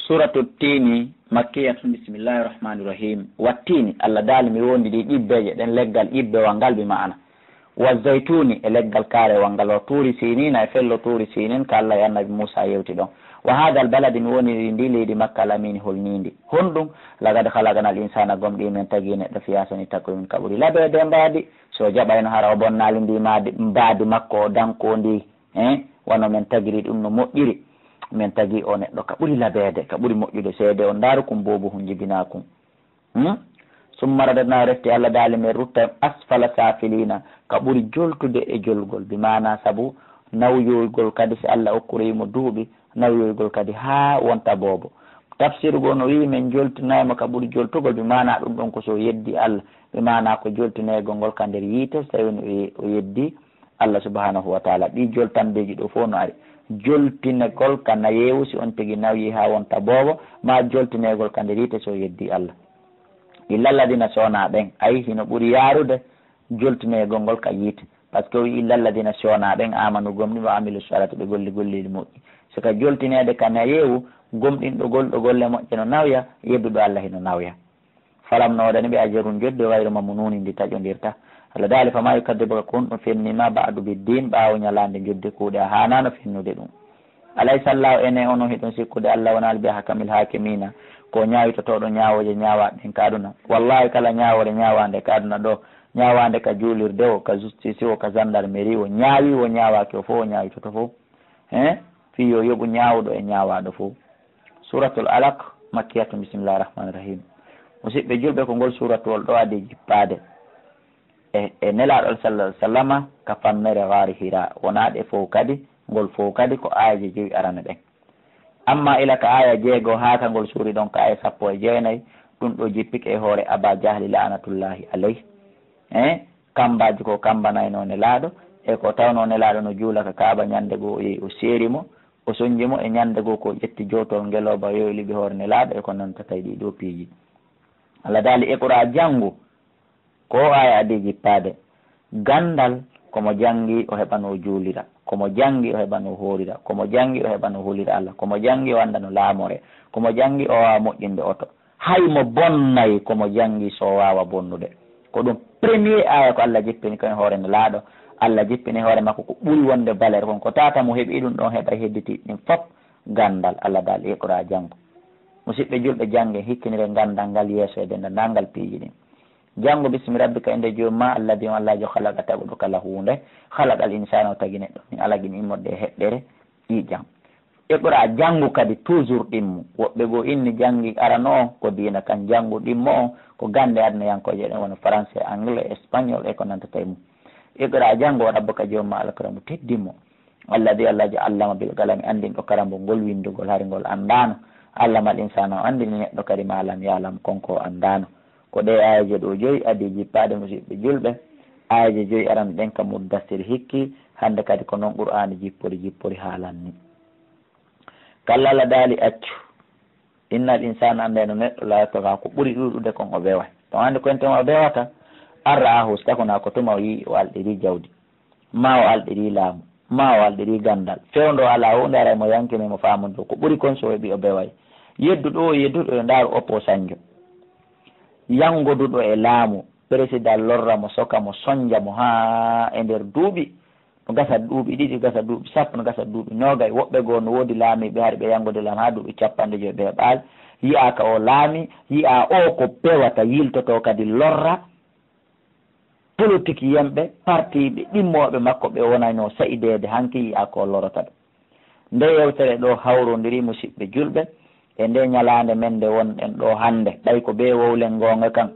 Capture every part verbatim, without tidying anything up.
Suratu Tiini, makkiyatun, bismillahi rahmani rahim. Wa tiini, Allah daali mi wondi ɗi ƴibbeeje ɗen, leggal ƴibbewal ngal bi ma'ana. Wa zaytuni, e leggal kaarewal ngal, wa tuuri sinina, e fello tuuri sinin, ka Allah e annabi Muusa yewti ɗon. Wa hadal baladi, mi woni ndi leydi Makka, lamini holniindi. Honɗum? Laqad khalaqnal insana, gomɗii men tagi neɗɗo, fi ahsani taqwimin, ka ɓuri labeede mbaadi. So jaɓayno hara o bonnaali ndi maadi, mbaadi makko o danko ndi. Hein? Wano men tagiri ɗum no moƴƴiri. Men tagi o neɗɗo ka ɓuri labeede, ka ɓuri moƴƴude seede o ndaaru kum boobo hun jibinaa kum. Hmm? Summa radadna, refti Allah daali men rutta asfala safilina, ka ɓuri joltude e jolgol. Bi maana sabu nawyoygol kadi si Allah okkori mo duuɓi, nawyoygol kadi haa wonta boobo. Tafsiru goo no wi'i men joltinay mo ka ɓuri joltugol, bi maana ɗum ɗon ko so yeddi Allah, bi maana ko joltineygol ngol ka nder yiite, so tawi o ye-, o yeddi Allah subhanahu wa taala. Ɗi joltambeeji ɗo fof no ari. Joltinegol ka nayeewu si on tigi nawyi haa wonta boobo, ma joltinegol ka nder yiite so yeddi Allah. Illa alladina sona ɓen, ay hino ɓuri yaarude joltinegol ngol ka yiite. Parce que o wi'i illa alladina sona ɓen, amanu gomɗi wa amilu salati ɓe golli golleeli moƴƴi. Si ka joltinede ka nayeewu, gomɗinɗo golɗo golle moƴƴe no nawya, yedduɗo Allah hino nawya. Falam no waɗani ɓe ajrun joddi, gayru mamnuni ndi taƴondirta. Allah daali, fama yukaddibuka, ko honɗum fenni ma ba'du biddin, ɓaawo ñalaande joddi kuuɗe a haanaano fennude ɗum. Alaysa Allahu, ene ono hiɗon sikkude Allah wonaali bi ahkamil hakimina, ko ñaawitotooɗo ñaawooje ñaawaaɗe ɗen ka aduna. Wallahi kala ñaawoore ñaawaande ka aduna ɗo, ñaawaande ka juulirde o, ka justice o, ka gendarmerie o, ñaawi o ñaawaaki o fof o ñaawitoto fof. Hein? Fii yo yoɓu ñaawuɗo e ñaawaaɗo fof. Suratul Alaq, makkiyatun, bismillahir rahmanir rahim. Musidɓe julɓe, ko ngol suuratuwol ɗo adii jippaade e, e Nelaaɗo sallallahu alaihi wasallama ka fammere Gaari Hira. Wonaa ɗe fow kadi, ngol fow kadi ko aayeeje jowi arane ɗen. Amma ila ka aaya jeego haa ka ngol suuri ɗon ka aaya sappo e jeenayi, ɗum ɗo jippike e hoore Aba Jahli la'anatullahi alayhi. Eh, kambaaji ko kambanayno Nelaaɗo, e ko tawno Nelaaɗo no juula ka Kaaba ñande goo, o yehi o seeri mo, o sonji mo, e ñande goo ko ƴetti jowtol ngelooba yoyliɓi hoore Nelaaɗo, e ko nantata e ɗii ɗoo piiji. Allah daali, iqra, janngu. Ko o aaya adii jippaade. Ganndal, ko mo janngi o heɓa no juulira, ko mo janngi o heɓa no hoorira, ko mo janngi o heɓa no hulira Allah, ko mo janngi o annda no laamoree, ko mo janngi o waawa moƴƴinde oto. Hay mo bonnay ko mo janngi so o waawa bonnude. Ko ɗum premier aaya ko Allah jippini kon e hoore Nelaaɗo. Allah jippini e hoore makko ko ɓuri wonde valeur kon. Ko tata mo heɓi ɗum ɗon heɓa e hedditi ɗin fof ganndal. Allah daali, iqra, janngu. Musidɓe julɓe, jannge, hikkiniren ganndal ngal yeeso e denndaangal piiji ɗin. Janngu bismi rabbika, innde joom ma, alladi on Allaajo, khalaqa, taguɗo kala huunde, khalaqal insaana, o tagi neɗɗo, min alaqin, immorde e heɗɗere ƴiiƴam. Iqra, janngu kadi toujours ɗimmo. Woɓɓe goo inni janngi arano on ko diina kan, janngu ɗimmo on ko gannde adnayankooje ɗen, wano français, anglais, espagnol e ko nantata e mum. Iqra, janngu, wa rabbuka, joom ma, al akramu, teddimmo. Alladi, Allaajo, allama bil qalami, anndinɗo karambol ngol winndugol, hari ngol anndaano. Allamal insaana, o anndini neɗɗo kadi ma lam ya'lam, kon ko o anndaano. Ko ɗee aayeeje ɗoo joyi adii jippaade, musidɓe julɓe. Aayeeje joyi arano ɗen ka Muddassir hikki, hannde kadi ko non Qur'aani jippori, jippori haalan ni. Kalla, Allah daali, accu. Innal insaana, anndeno neɗɗo, la yatgha, ko ɓuri ɗuuɗude kon o beway. Ɗon anndi ko enten o bewata? An ra'ahu, si takunaa ko tuma o yi'i o alɗiri jawdi, ma o alɗiri laamu, ma o alɗiri ganndal. Fewndo alaa huunde aray mo yankini mo faamude ko ɓuri kon so o heɓi o beway. Yedduɗo o, yedduɗo yo ndaaru opposanjo. Yanngoduɗo e laamu, président lorra mo, soka mo, sonja mo haa e nder duuɓi. No gasa duuɓi ɗiɗi, gasa duuɓi sappo, no gasa duuɓi noogay. Woɓɓe goo no woodi laamiiɓe hari ɓe yanngude laamu haa duuɓi capanɗe joy ɓe ɓaali. Yi'aa ka o laami, yi'aa o ko bewata, yiltotoo kadi lorra politique yimɓe, partiiɓe, ɗimmooɓe makko ɓe wonayno sa'ideede, hanki yi'aa ko lorata ɓe. Nde yewtere ɗoo hawrondiri, musidɓe julɓe, e nde ñalaande men nde wonɗen ɗoo hannde, ɓay ko bee wowlen goonga kan.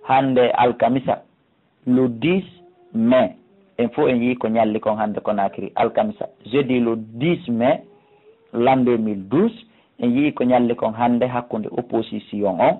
Hannde alkamisa, le dix mai, en fof en yi'i ko ñalli kon hannde Conakry, alkamisa, jeudi le dix mai, l'an deux mille douze, en yi'i ko ñalli kon hannde hakkunde opposition on,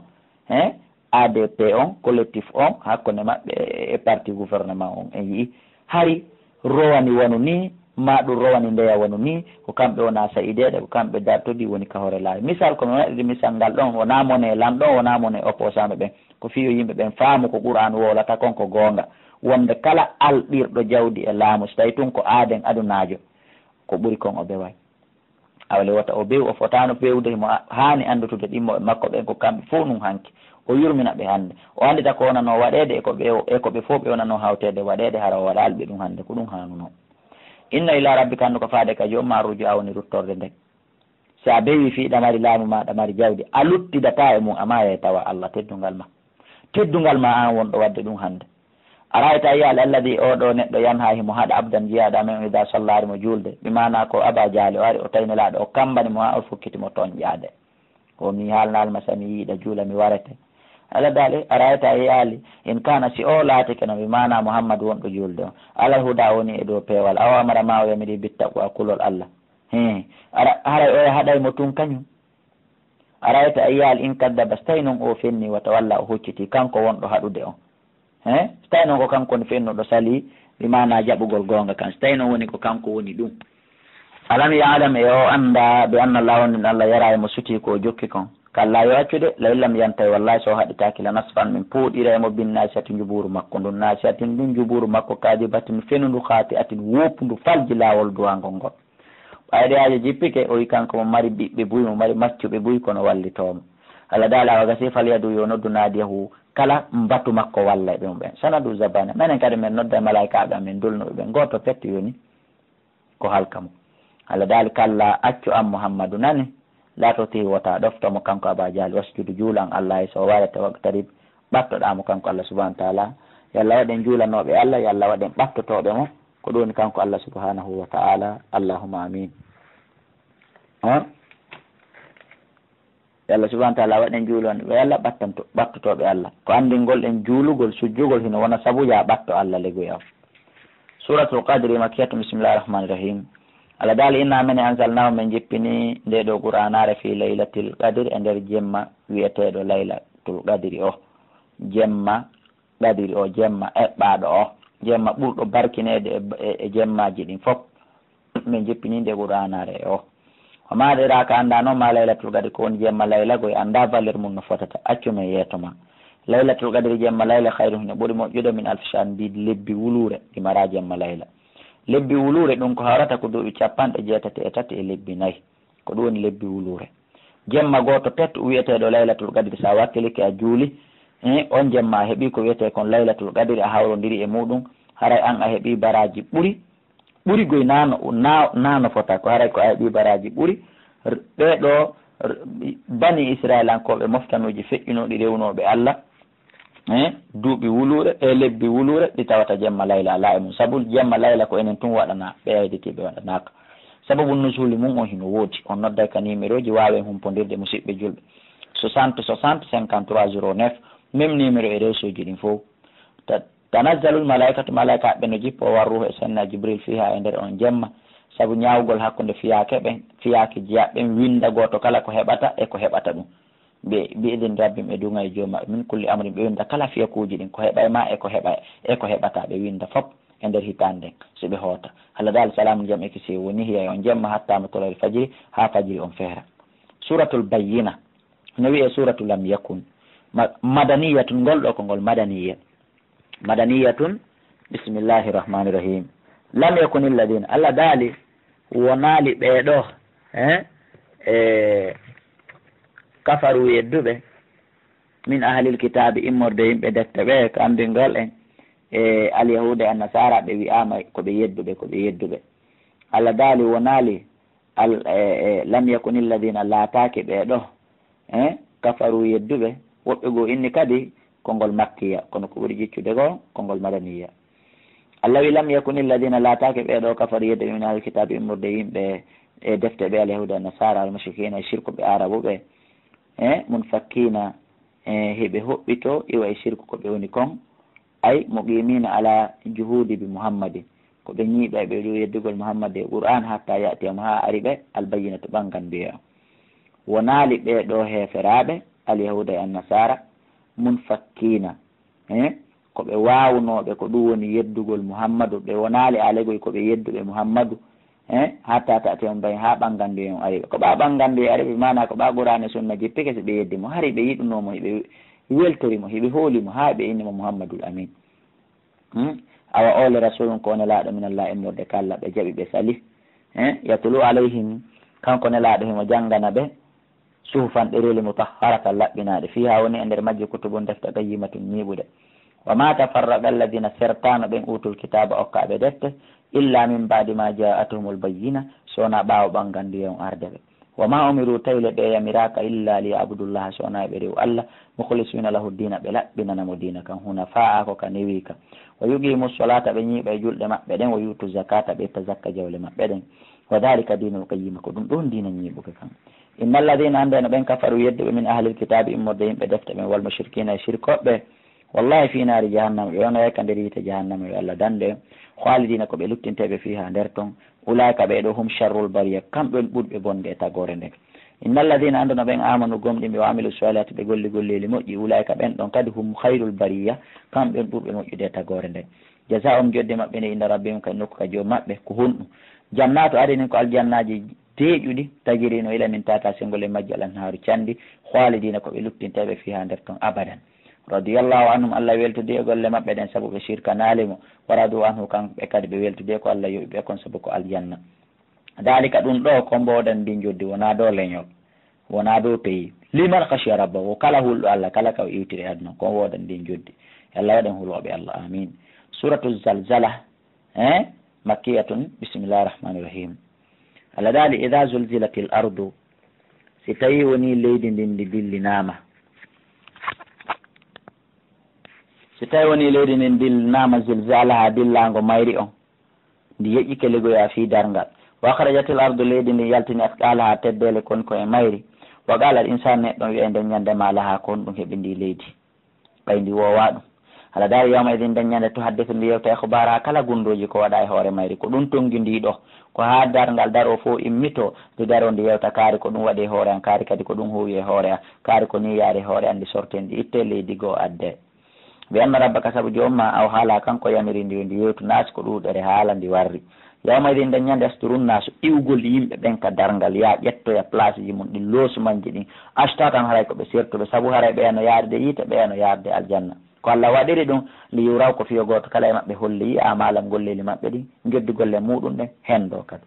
hein, A D P on, collectif on, hakkunde maɓɓe e parti gouvernement on, en yi'i. Hari rowani wano nii, ma ɗum rowani ndeya wano nii, ko kamɓe wona sa'ideeɓe, ko kamɓe dartodi woni ka hoore laawi. Misal, ko mi waɗiri misal ngal ɗon, wonaa mone lamɗo on, wonaa mone opposant ɓe ɓen. Ko fii yo yimɓe ɓen faamu ko Qur'aanu wowlata kon ko goonga, wonde kala alɗirɗo jawdi e laamu, so tawi tun ko aaden adunaajo, ko ɓuri kon o beway. Awa le wota o bew, o fotaano bewde, himo a-, haani anndutude ɗimmoɓe makko ɓen ko kamɓe fof nun hanki. O yurmina ɓe hannde. O anndita ko wonanoo waɗeede e ko ɓe, e ko ɓe fof ɓe wonanoo hawteede waɗeede, hara o waɗaali ɓe ɗum hannde, ko ɗum haanunoo. Inna ila rabbika, anndu ko faade ka joom maa, rujua woni ruttorde nden. Si a bewii fii ɗamari laamu maa, ɗamari jawdi, a luttidataa e mum, a maayay tawa Allah teddungal maa. Teddungal maa aan wonɗo waɗde ɗum hannde. Arayta, a yiyaali, alladi, oo ɗoo neɗɗo, yanha, himo haɗa, abdan, jiyaaɗo amen, ida salla, hari mo juulde. Bi maanaa ko Aba Jahli, o ari, o tawi Nelaaɗo, o kammbani mo haa o fukkiti mo toñƴaade. O mi haalnaali ma, sa mi yiiɗa juula, mi warete. Allah daali, arayta, a yiyaali, in kaana, si o laatike no, bi maanaa Muhammadu wonɗo juulde on, alal huda, woni e dow peewal, aw amara, maa o yamiri, bittaqwa, kulol Allah. Hee, ara, haray oya haɗay mo tun kañum? Arayta, a yiyaali, in kaddaba, si tawi non o fenni, wa tawalla, o hucciti, kanko wonɗo haɗude on. Hee, si tawi non ko kanko woni fennuɗo, sali, bi maanaa jaɓugol goonga kan, si tawi non woni ko kanko woni ɗum. Alam ya'lam, e o annda, bi anna Allah, on ɗin Allah, yara, e mo suti ko o jokki kon. Kalla, yo accu de, la in lam yantahi, wallahi, so o haɗitaaki, la nasfan, min puuɗira e mo, bin nasiyati, njubuuru makko ndun, nasiyatin, ndun njubuuru makko, kadibatin, fenundu, khati'atin, woppundu, falji laawol duwangol ngol. Ɓayde haajo jippike, o wi kanko mo mari ɓiɓɓe buy, mo mari maccuɓe buy, kono wallitoo mo. Allah daali, awa gasi, fal yad'u, yo noddu, naadiyahu, kala mbatu makko walla e ɓe mum ɓen. Sanadu zabaniya, menen kadi men nodda e malaa'ikaaɓe amen dolnuɓe ɓen, gooto pet yoni ko halka mo. Allah daali, kalla, accu an Muhammadu, nani, la tutihi, wota ɗofto mo kanko Aba Jahli, wasjudu, juulan Allah, hay so o warete, waqtarib, ɓattoɗaa mo kanko Allah subhanahu wa ta'ala. Yo Allah waɗen juulanooɓe Allah, yo Allah waɗen ɓattotooɓe mo, ko ɗum woni kanko Allah subhanahu wa ta'ala. Allahumma amin. On? Yo Allah subhanahu wa ta'ala waɗen juulanooɓe Allah, ɓattanto-, ɓattotooɓe Allah. Ko anndingol en juulugol, sujjugol, hino wona sabu yaa ɓatto Allah legoy am. Suratul Qadri, makkiyatun, bismillahir rahmanir rahim. Allah daali, inna menen anzalnahu, men jippini nde ɗo Qur'aanaare, fi laylatil qadri, e nder jemma wi'eteeɗo laylatul qadri o. Jemma qadri o, jemma eɓɓaaɗo o, jemma ɓurɗo barkineede e, e, e jemmaaji ɗin fof. Men jippini nde Qur'aanaare o. Wa ma adraka, anndaa non ma laylatul qadri, ko woni jemma layla, koy anndaa valeur mum no fotata. Accu men yeeto ma. Laylatul qadri, jemma layla, khayrun, hino ɓuri moƴƴude, min alfi shahr, mbiɗi lebbi wuluure, ɗi maraa jemma layla. Lebbi wuluure ɗum ko hawrata ko duuɓi capanɗe jeetati e tati e lebbi nayi. Ko ɗum woni lebbi wuluure. Jemma gooto pet wi'eteeɗo laylatul qadri, sa wakkilike a juuli, eh, on jemma a heɓi ko wi'etee kon laylatul qadri, a hawrondiri e muɗum, haray an a heɓi baraaji ɓuri, ɓuri goy naano, na-, naano fota ko, haray ko a heɓi baraaji ɓuri. R-, ɓee ɗoo, r-, bani Isra'ilankooɓe moftanuuji feƴƴunooɗi rewnooɓe Allah, eh, duuɓi wuluure, e lebbi wuluure, ɗi tawata jemma layla alaa e mum. Sabu jemma layla ko enen tun waɗanaa, ɓe yayditiiɓe waɗanaaka. Sababu nusuli mum on hino woodi. On nodday ka nimerooji, waawen humpondirde, musiɓɓe julɓe. Soixante soixante cinquante-trois zéro neuf, même numéro e réseauji ɗin fof. Ta-, tanazzalul malaikatu, malaikaaɓe no jippoo, war ruuhu e senna Jibril fiha e nder on jemma. Sabu ñaawgol hakkunde fiyaake ɓen, fiyaake jiyaaɓe ɓen, winda gooto kala ko heɓata e ko heɓata ɗum. Bi, bi idin rabbim, e duŋa e joom maɓɓe, min kulli amrin, ɓe winda kala fiyakuuji ɗin, ko heɓay ma e ko heɓay, e ko heɓata, ɓe winda fop e nder hitaande nden, so ɓe hoota. Allah daali, salaamun, jam e kisiyee woni hiya e on jemma, hatta matla'il fajri, haa fajiri on feera. Suratul Bayyina, no wi'e suratu Lam Yakun. Ma-, madaniyatun, ngol ɗo ko ngol madaniya. Madaniyatun, bismillahi rahmani rahim. Lam yakuni alladina, Allah daali, wonaali ɓee ɗoo, eh, e kafaru yedduɓe, min ahlil kitaabi, immorde yimɓe defte ɓe, ko anndingol en, e alyahuuda e annasaara, ɓe wi'aama ko ɓe yedduɓe, ko ɓe yedduɓe. Allah daali, wonaali al-, e, e, lam yakuni alladina, laataaki ɓee ɗoo, eh, kafaru yedduɓe, woɓɓe goo inni kadi ko ngol makkiya, kono ko ɓuri jiccude goo ko ngol madaniya. Allah wi, lam yakuni alladina, laataaki ɓee ɗoo, kafaru yedduɓe, min ahlil kitaabi, immorde yimɓe e defte ɓe, alyahuuda, annasaara, almushrikina, e shirkuɓe, aarabuɓe, eh, munfakkina, eh, hiɓe hoɓɓitoo, iwa e shirku ko ɓe woni kon, ay muqimina ala juhudi bi Muhammadin, ko ɓe ñiiɓay ɓe ɗo yeddugol Muhammad e Qur'an, hatta ya'tiyahum, haa ari ɓe, albayyinatu, ɓanngannduye on. Wonaali ɓee ɗoo heeferaaɓe, alyahuuda e annasaara, munfakkina, eh, ko ɓe waawunooɓe, ko ɗum woni yeddugol Muhammadu, ɓe wonaali aalegoy ko ɓe yedduɓe Muhammadu, eh, hatta ta'tiyahum bay-, haa ɓanngannduye on ari ɓe. Ko ɓaa ɓanngannduye ari ɓe, maanaa ko ɓaa Qur'an e Sunna jippike, si ɓe yeddi mo, hari ɓe yiɗunoo mo, hiɓe weltori mo, hiɓe hooli mo, haa ɓe inni mo Muhammadul Amin. Hmm? Awa oo le rasulun ko nelaaɗo min Allah immorde ka Allah, ɓe jaɓi ɓe sali. Eh? Yatlu alayhim, Kanko Nelaaɗo himo janngana ɓe suhufan ɗereeli mutahharatan laɓɓinaaɗe, fiihaa woni e nder majje kutubun defte qayyimatun ñiiɓuɗe. Wa maa tafarraqa alladhiina, sertaano ɓen uutul kitaaba okkaaɓe defte, illaa min ba'di maa jaa'athumul bayyina, so wonaa ɓaawo ɓannganduye on arde ɓe. Wa maa umiru, tawi le ɓe yamiraaka, illaa liya'budullaha, so wonaa ɓe rewu Alla, mukhlisina lahu diina, ɓe laɓɓinana mo diina kan, hunafaa'a, ko ka newi ka. Wa yuqimu salata, ɓe ñiiɓa e julɗe maɓɓe ɗen, wa yu'tu zakata, ɓe itta zakka jawle maɓɓe ɗen. Wa dhalika dinul qayyima, ko ɗum ɗon diina ñiiɓuka kan. Inna alladhina, annde no ɓen, kafaru, yedduɓe, min ahlil kitabi, immorde yimɓe defte ɓen, wal mushrikina, e shirkoɓe, wallahi fi naari jahannama, ɓe wonay ka nder yiite jahannama, yo Allah dande ɓe, khalidina, ko ɓe luttinteɓe, fiha, nder ton. Ulaika, ɓe ɗo, hum sharrul bariya, kamɓe on ɓurɓe bonde e tagoore nden. Inna alladhina, annde no ɓen, amanu, gomɗimɓe, wa amilu salihati, ɓe golli golleeli moƴƴi, ulaika, ɓen ɗon kadi, hum khairul bariya, kamɓe on ɓurɓe moƴƴude e tagoore nden. Jazaa'uhum, jodde maɓɓe nde, inda rabbihim, ka nokku ka Joomi maɓɓe, ko honɗum? Jannatu adnin, ko aljannaaji deeƴuɗi, tajiri no ila min tahtiha, sengol e majji al anhaaru canɗi, khalidina, ko ɓe luttinteeɓe, fiha, nder ton, abadan. Radiyallahu anhum, Allah weltodi e golle maɓɓe ɗen, sabu ɓe shirkanaali mo, wa radu anhu, kamɓe kadi ɓe weltodi e ko Allah yoɓi ɓe kon, sabu ko aljanna. Daalika, ɗum ɗoo, ko mbooɗan ndin joddi, wonaa dow leñol, wonaa dow peyi. Liman khashiya rabbahu, kala hulɗo Allah, kala ka o iwtiri e aduna, ko mbooɗan ndin joddi. Yo Allah waɗen hulooɓe Allah, amin. Suratu Zalzala, eh, makkiyatun, bismillahir rahmanir rahim. Allah daali, idha zulzilatil ardu, si tawi woni leydi ndin ndi dillinaama, si tawi woni leydi ndin dillinaama, zilzalaha, dillaango mayri on, ndi yeƴƴike ligoya fii darngal. Wa akhrajatil ardu, leydi ndin yaltini, athqalaha, teddeele kon ko e mayri. Wa qala al insanu, neɗɗo on wi'ay nden ñande, ma laha, ko honɗum heɓi ndi leydi, ɓay ndi woowa ɗum? Allah daali, yawma idin, nden ñande, tuhaddisu, ndi yewta, ikhbaraha, kala gundooji ko waɗa e hoore mayri, ko ɗum tongi ndi ɗoo, ko haa darngal daroo fow immitoo, ndi daroo ndi yewta, kaari ko ɗum waɗi e hoore an, kaari kadi ko ɗum huuwi e hoore an, kaari ko nii yaari e hoore an, ndi sortee, ndi ittee leydi goo addee. Bi anna rabbaka, sabu Joomi maa, awha laha, kanko yamiri ndi yo ndi yewtu naasi, ko ɗuuɗere haala ndi warri. Yawma idin, nden ñande, yasdurun naasu, iwgol yimɓe ɓen ka darngal, yaa ƴettoya placeji mun ɗin, loosumanji ɗin, ashtatan, haray ko ɓe sertuɓe, sabu haray ɓeya no yaarude yiite, ɓeya no yaarude aljanna. Ko Allah waɗiri ɗum, li yuraw, ko fiyo gooto kala e maɓɓe holli, yi'a amalam, golleeli maɓɓe ɗin, joddi golle muuɗum ɗen, henndo kadi.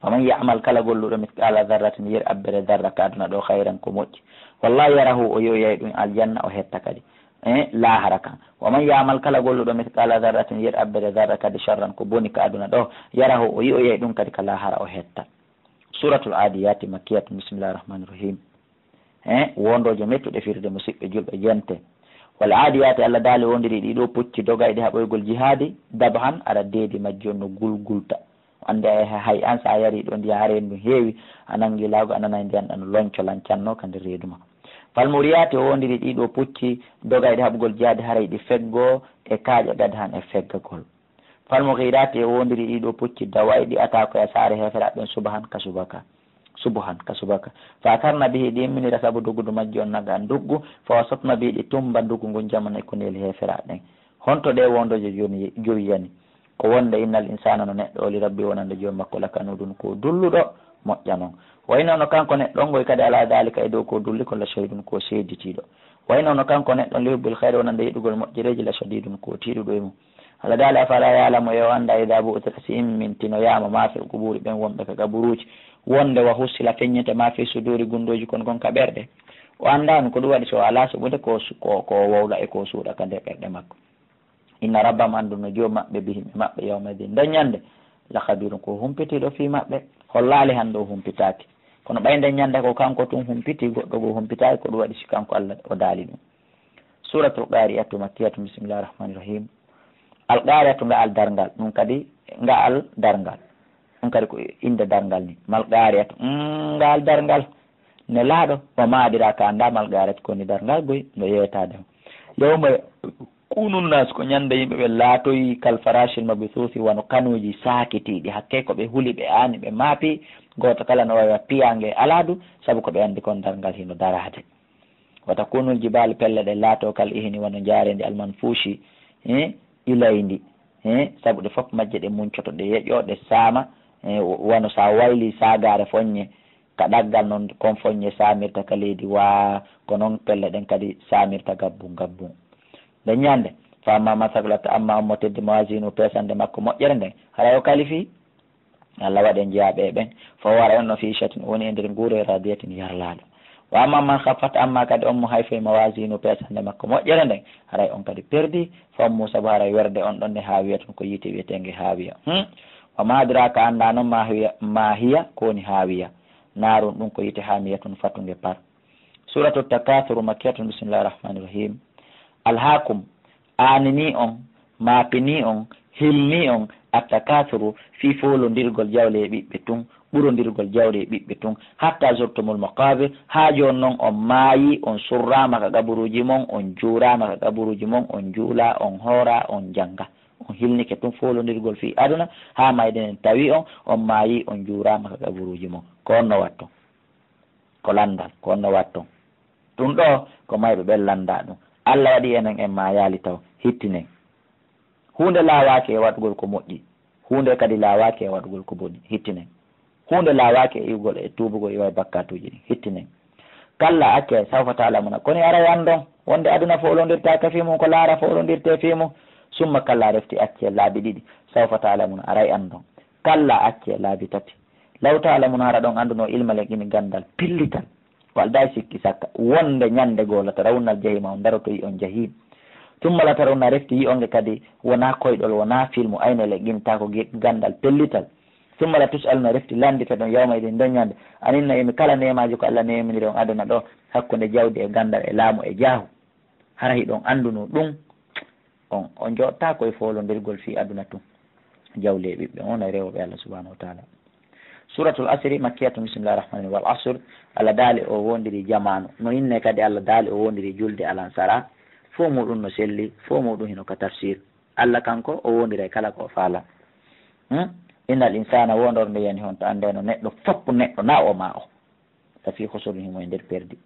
Faman ya'mal, kala golluɗo, mithqala dharratin, yer abbere dharra ka aduna ɗoo, khayran, ko moƴƴi. Wallahu yarahu, o yi'oyay ɗum aljanna, o hetta kadi, e laahara kan. Waman ya'mal, kala golluɗo, mithqala dharratin, yer abbere dharra kadi, sharran, ko boni ka aduna ɗoo, yarahu, o yi'oyay ɗum kadi ka laahara, o hetta. Suratul Adiyati, makkiyatun, bismillahir rahmanir rahim. He, wondooje mettuɗe firde, musiɓɓe julɓe, jente. Wal aadiyaati, Allah daali, wondiri ɗii ɗoo pucci dogayɗi haɓoygol jihaadi, dabhan, aɗa deedi majji on no gulgulta. Annde hay an, so a yarii ɗoo ndiyan, haray ɗum heewi, a nanngi laago, a nanay ndiyan ɗan lonco lancanno ka nder reedu maa. Fal muriyaati, o wondiri ɗii ɗoo pucci dogayɗi haɓugol jihaadi, haray ɗi feggo e kaaƴe, qadhan, e feggagol. Fal mughirati, e wondiri ɗii ɗoo pucci dawayɗi, atakoya saare heeferaaɓe ɓen, subhan, ka subaka. Subhan, ka subaka. Fa atharna bihi, ɗi imminira sabu dogudu majji on, naga nduggu. Fa wasatna bihi, ɗi tumba nduggu ngun, jaman, e koneli heeferaaɓe ɓen. Honto ɗee wondooje jooni, jowi yani? Ko wonde, innal insana, no neɗɗo oo, li rabbihi, wonande Joomi makko, lakanudun, ko dulluɗo, moƴƴa non. Wa innahu, no kanko neɗɗo on ngoy kadi, ala dhalika, e dow ko dulli kon, la shahidun, ko seeditiiɗo. Wa innahu, no kanko neɗɗo on, li hubbil khayri, wonande yiɗugol moƴƴereeji, la shadidun, ko tiiɗuɗo e mum. Allah daali, afala ya'lamu, e o anndaa, idaa bu'thira, si immintinoyaama, maa fil qubuuri, ɓen wonɓe ka qaburuuji, wonde wa hussila, feññete, maa fi suduuri, gunndooji kon kon ka ɓerɗe. O anndaano ko ɗum waɗi, so o alaa suɓude ko su-, ko, ko o wowla e ko o suuɗa ka nder ɓerɗe makko. Inna rabbahum, anndu no Joomi maɓɓe, bihim, e maɓɓe, yawma idin, nden ñande, la khabiirun, ko humpitiiɗo fii maɓɓe. Hollaali hannde o humpitaaki. Kono ɓay nden ñande ko kanko tun humpiti, goɗɗo goo humpitaaki, ko ɗum waɗi si kanko Allah o daali ɗum. Suratul Qari'atu makkiyatun, bismillahir rahmanir rahim. Al Qari'atu, nga'al darngal, ɗum kadi nga'al darngal. Ɗum kadi ko innde darngal ni. Mal Qari'atu, mm, nga'al darngal. Nelaaɗo, wa ma adraka, anndaa mal Qari'atu, ko woni darngal goy, no yeetaade. Yawma yakunu nnaas, ko ñande yimɓe ɓe laatoyi kal farashil mabthuthi, wano kanuuji saakitiiɗi, hakkee ko ɓe huli, ɓe aani, ɓe maapi, gooto kala no wawi piyaange alaa du, sabu ko ɓe anndi kon darngal hino daraade. Wa takunul jibaalu, pelle ɗen laatoo kal ihni, wano njaareendi, al manfuushi, eh, ilayndi, eh, sabu ɗe fof majje ɗe muncoto, ɗe yeƴoo, ɗe saama, eh, wano sa wayli saagaare foññe ka ɗaggal, non kon foññe saamirta ka leydi, waa ko non pelle ɗen kadi saamirta gabbun gabbun. Nden ñande, fa amma man saqulat, amma on mo teddi, mawazinu, peesande makko moƴƴere nden, haray o kalifii. Allah waɗi en jeyaaɓe e ɓen. Fa huwa, haray on no, fii iishatin, o woni e nder nguuree, raadiyatin, yarlaaɗo. Wa ammaa man khaffat, ammaa kadi on mo hayfoy, mawaziinu, peesannde makko moƴƴere nden, haray on kadi perdi. Fa ummuhu, sabu haray werde on ɗon nde, haawiyatun, ko yiite wi'eteenge haawiya. Hmm? Wa maa adraaka, anndaa non, maa hiya, maa hiya, ko woni haawiya. Naarun, ɗun ko yiite, haamiyatun, fatunge par. Suuratu Takaathur, makkiyatun, bismillaahi rahmaani rahiim. Alhaakum, aaninii on, maapinii on, hilnii on, attakaathuru, fii foolondirgol jawle e ɓiɓɓe tun, ɓurondirgol jawle e ɓiɓɓe tun, hattaa zurtumul maqaabir, haa jooni non on maayii, on surraama ka qaburuuji mon, on juuraama ka qaburuuji mon, on juulaa, on hooraa, on janngaa. On hilnike tun foolondirgol fii aduna, haa mayde nden tawi on, on maayii, on juuraama ka qaburuuji mon. Ko honno watton? Ko lanndal, ko honno watton? Ɗun ɗoo, ko mayɓe ɓen lanndaa ɗun. Alla waɗi enen en maayaali taw, hittinen. Huunde laawaaki e waɗugol ko moƴƴi, huunde kadi laawaaki e waɗugol ko boni, hittinen. Huunde laawaaki e iwgol e tuubugol iwa e bakkaatuuji ɗin, hittinen. Kalla, accee, sawfa ta'lamuna, koni aray anndon wonde aduna foolondirtaake fii mun ko laara foolondirtee fii mun. Summa kalla, refti accee laabi ɗiɗi, sawfa ta'lamuna, aray anndon. Kalla, accee laabi tati. Law ta'lamuna, hara ɗon anndunoo, ilmal yaqiini, ganndal pellital. Ko aldaa e sikki sakka, wonde ɲande goo, la tarawunnal jahiima, on darotoyi on jahiim. Summa la tarawunna, refti yi'on nge kadi, wonaa koyɗol, wonaa filmu, aynal yaqiini, taa ko ge-, ganndal pellital. Summa la tus'alunna, refti lannditoɗon, yawma idin, nden ɲande, anin na'imi, kala neemaaji ko Alla neeminiri on aduna ɗoo, hakkunde jawdi e ganndal e laamu e jaahu. Hara hiɗon anndunoo ɗun, on, on jooɗtaako e foolondirgol fii aduna tun. Jawle e ɓiɓɓe, on e rewooɓe Alla subhaanahu wa ta'aala. Suuratul Asri, makkiyatun, bismillaahi rahmaani rahiim. Wal asr, Alla daali o woondirii jamaanu. No innee kadi Alla daali o woondirii julde alansaraa. Fow muuɗun no selli, fow muuɗun hino ka tafsiir. Alla kanko o woondiray kala ko o faalaa. Hmm? Innal insaana, woondorde yani honto, anndeeno neɗɗo fow, neɗɗo na o maa o. Lafii khusrin, himo e nder perdi.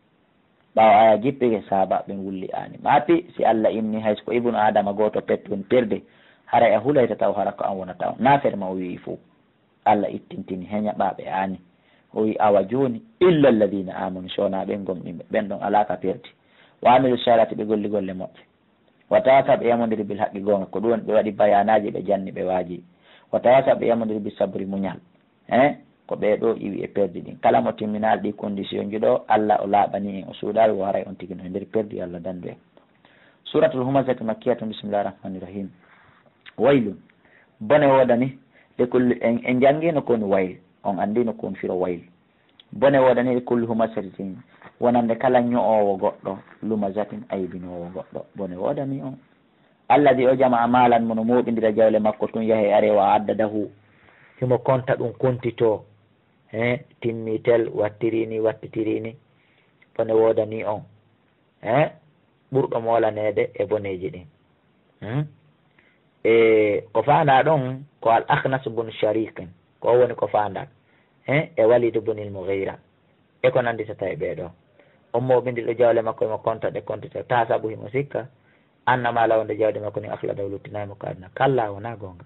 Ɓaawo aya jippike, sahaabaaɓe ɓen wulli aani. Maapi, si Alla inni, hay si ko ibnu Aadama gooto pet woni perde, haray a hulayta taw hara ko an wonata on. Naa fere ma o wi'i fow. Alla ittintini heɲaɓaaɓe aani. O wi'i, awa jooni, illa alladhiina aamanu, si wonaa ɓen gomɗinɓe, ɓen ɗon alaa ka perdi. Wa amilu saalihaati, ɓe golli golle moƴƴe. Wa tawaasaw, ɓe yamondiri, bil haqqi, goonga, ko ɗun woni ɓe waɗi bayaanaaji, ɓe janni, ɓe waaji. Wa tawaasaw, ɓe yamondiri, bis sabri, muɲal. Hein? Ko ɓee ɗoo iwi e perdi ɗin. Kala mo timminaali ɗii kondisiyoŋji ɗoo, Alla o laaɓanii en, o suuɗaali, wo haray on tigi no e nder perdi, Alla danndu en. Suuratul Humazati, makkiyatun, bismillaahi rahmaani rahiim. Waylun, bone woodanii, li kulli, en, en janngiino ko woni wayl, on anndiino ko woni firo wayl. Bone woodanii li kulli humazatin, wonande kala ɲo'oowo goɗɗo, lumazatin, aybinoowo goɗɗo. Bone woodanii on. Alladhi, o jamaa, maalan, mo no mooɓindira jawle makko tun, yaha e ari, wa a'addadahu, himo konta ɗun, kontitoo. He, timmi tel, wattiri ni, wattitiri ni. Bone woodanii on. He, ɓurɗo moolaneede e boneeji ɗin. Hmm? E ko faandaa ɗon ko Al Akhnas bun Shariqin, ko o woni ko faandaa. He, e Walid bun Il Mughira, e ko nannditata e ɓee ɗoo. On mooɓindirɗo jawle makko, himo konta ɗe, kontita, taa sabu himo sikka, annama, law, nde jawdi makko ndin, akhladahu, luttinaay mo ka aduna. Kallaa, wonaa goonga.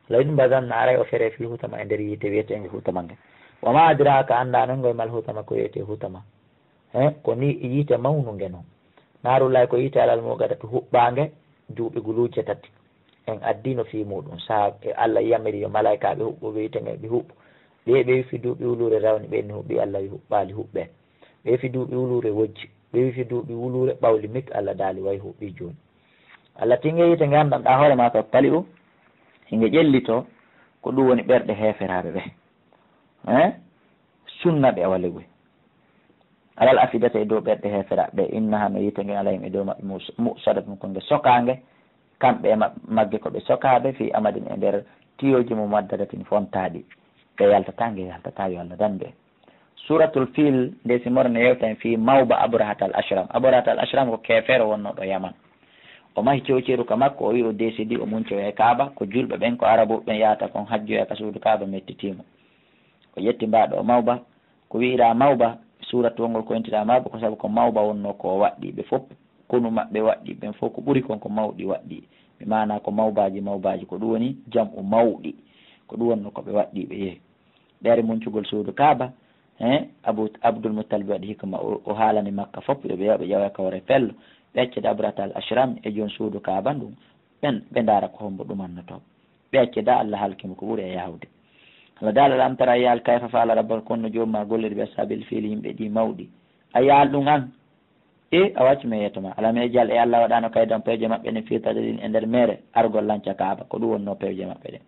La yunbazanna, aray o feree, fil hutama, e nder yiite wi'eteenge hutama nge. Wa ma adraaka, anndaa non ngoy, mal hutama, ko wi'etee hutama. He, ko ni yiite mawnunge non. Naarullahi, ko yiite alal muuqadati huɓɓaange duuɓi guluuje tati. En addiino fii muuɗun. Sahaa e Alla yamiri yo malaa'ikaaɓe huɓɓuɓe yiite ngen ɓe huɓɓu. Ɓee ɓe wi'i fii duuɓi wuluure rawni, ɓen ni huɓɓi, Alla wi'i huɓɓaali, huɓɓee. Ɓe wi'i fii duuɓi wuluure wojji. Ɓe wi'i fii duuɓi wuluure ɓawli mik, Alla daali way huɓɓii jooni. Alla tinge yiite nge, anndanɗaa hoore maa ka tali'u, hinge ƴellitoo, ko ɗun woni ɓerɗe heeferaaɓe ɓen. Hein? Sunna ɓe waleguy. Alal afidata, e dow ɓerɗe heeferaaɓe ɓen, innaha, no yiite ngen, alayhim, e dow maɓɓe, mus-, mu'sadatun, ko nge sokaange, kamɓe e ma-, magge ko ɓe sokaaɓe, fii amadin, e nder tiyooji, mumaddadatin, fontaaɗi. Ɓe yaltataa, nge yaltataa, yo Alla danndu en. Suuratul Fiil, nde si mor ne yewta en fii mawba Abrahatal Ashram. Abrahatal Ashram ko keefeero wonnooɗo Yaman. O mahi cewceeru ka makko, o wi'i o deesidi o muncoya e Kaaba, ko julɓe ɓen, ko Arabuɓe ɓen yahata kon hajjoya ka suudu Kaaba mettitii mo. O ƴetti mbaaɗo o mawba, ko wi'iraa mawba, suuratuwol ngol ko intiraa mawba, ko sabu ko mawba wonnoo ko o waɗɗii ɓe fow, konu maɓɓe waɗɗii ɓen fow, ko ɓuri kon ko mawɗi waɗɗii, bi maanaa ko mawbaaji mawbaaji, ko ɗun woni jam'u mawɗi, ko ɗun wonnoo ko ɓe waɗɗii ɓe yehi. Ɓe ari muncugol suudu Kaaba, he, Abu, Abdul Muttalib waɗi hikma, o, o haalani Makka fow, yo ɓe yaw, ɓe ƴawoya ka hoore fello, ɓe accida Abrahatal Ashram e joom suudu Kaaba ndun, ɓen, ɓe ndaara ko hombo ɗumannotoo. Ɓe accida, Alla halki mo ko ɓuri e yaawde. Allah daala, alam tara, a yiyaali, kayfa faala rabbuka, ko honno joomum maa golliri, bi ashaabil fiil, yimɓe ɗi mawɗi. A yiyaali ɗum an? E a waccu mi yetto ma. Alam yaj'al, e Allah waɗaano, kaydahum, pewje maɓɓe ɗen, fii tadlil, e nder meere, argol lanca Kaaba, ko ɗum wonnoo pewje maɓɓe ɗen.